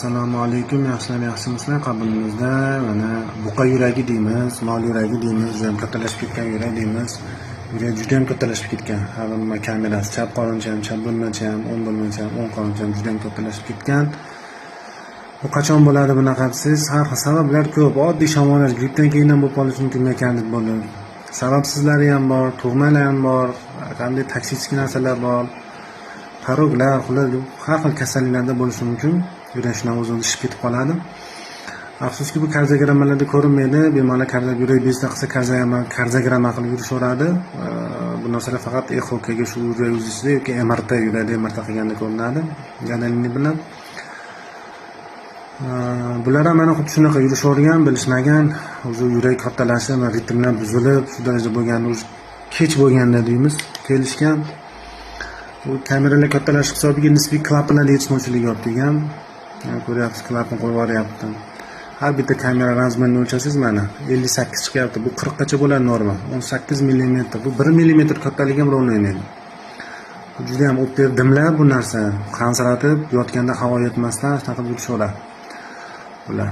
Assalomu alaykum, yaxshilar, yaxshimisizlar? Qabulimizda mana buqa yuragi deymiz, mol yuragi deymiz, juda ham kattalashib ketgan yurak deymiz. Yurak juda ham kattalashib ketgan. Har bir kamerasi chap qorincha ham, chap bo'lmacha ham, o'ng bo'lmacha ham, o'ng qorincha ham juda ham kattalashib ketgan. Bu qachon bo'ladi bunaqa desangiz, har xil sabablar ko'p. Oddiy shamollash, grippdan keyin ham bo'lib qolishi mumkin miyokardit bo'lib. Sababsizlari ham bor, tug'malar ham bor, qanday toksik narsalar bor. Порок lar, xullas, har xil kasalliklarda bo'lishi mumkin. Yurak shunaqa o'zi shishib ketib qoladi. Afsuski, bu kardiogrammalarda ko'rinmaydi. Bemorlar yurak bezda qilsa, kardiogramma qilib yurishaveradi. Bu narsalar faqat ЭКГ shu yurak uzishida yoki MRT, yurakda MRT qilganda ko'rinadi. Gadoliniy bilan. Bular ham mana xuddi shunaqa yurishavergan, bilishmagan. O'zi yurak kattalashib, ritmlar buzilib, shu darajada bo'lganda, уже kech bo'lganda deymiz, kelishgan. Bu kameralar kattalashish hisobiga nisbiy klapanlar yetishmovchiligi olib kelgan. Mana, ko'ryapsiz, klapan qo'yib yuboryapti. Har bitta kamera размер ini o'lchasangiz, mana, 58 chiqyapti. Bu 40 gacha bo'ladi norma. 18 millimetr. Bu 1 millimetr kattaligi ham ровно o'ynaydi. Juda ham o'pka dimlab bu narsa qansiratib, yotganda havo yetmasdan shunaqa qilib yurishaveradi bular.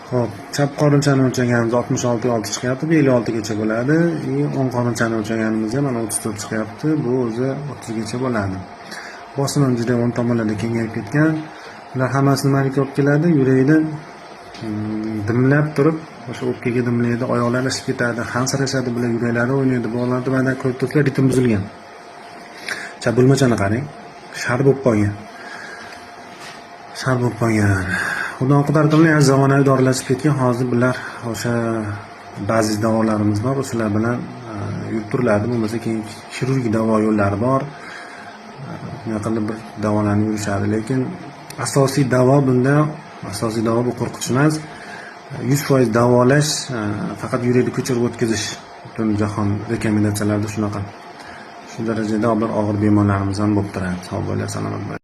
Xo'p, chap qorinchani o'lchaganimizda 66,6 chiqyapti, bu 56 gacha bo'ladi. И o'ng qorinchani o'lchaganimizda mana 34 chiqyapti, bu o'zi 30 gacha bo'ladi. Bosim ham juda o'ng tomonlarda kengayib ketgan. Bular hammasi nimaga olib keladi? Yurakni dimlab turib, o'sha o'pkaga dimlaydi, oyoqlari shishib ketadi, hansirashadi bular, yuraklari o'ynaydi. Bu holatda mana ko'rib turibsizlar, ritm buzilgan. Chap bo'lmachani qarang, shar bo'lib qolgan. Shar bo'lib qolgan. Xudo qudrat bilan zamonaviy dorilar chiqib ketgan. Hozir bular o'sha ba'zi davolarimiz bor, o'shalar bilan yurib turiladi. Bo'lmasa keyin xirurgik davo yo'llari bor. Shunday qilib bir davolanib yurishadi. Lekin asosiy davo bunda, asosiy davo bu qo'rqinch emas. 100% davolash faqat yurakni ko'chirib o'tkazish. Butun jahon rekomendatsiyalarida shunaqa. Shu darajada bir og'ir bemorlarimiz ham bo'lib turadi. Sog' bo'linglar, salomat bo'ling.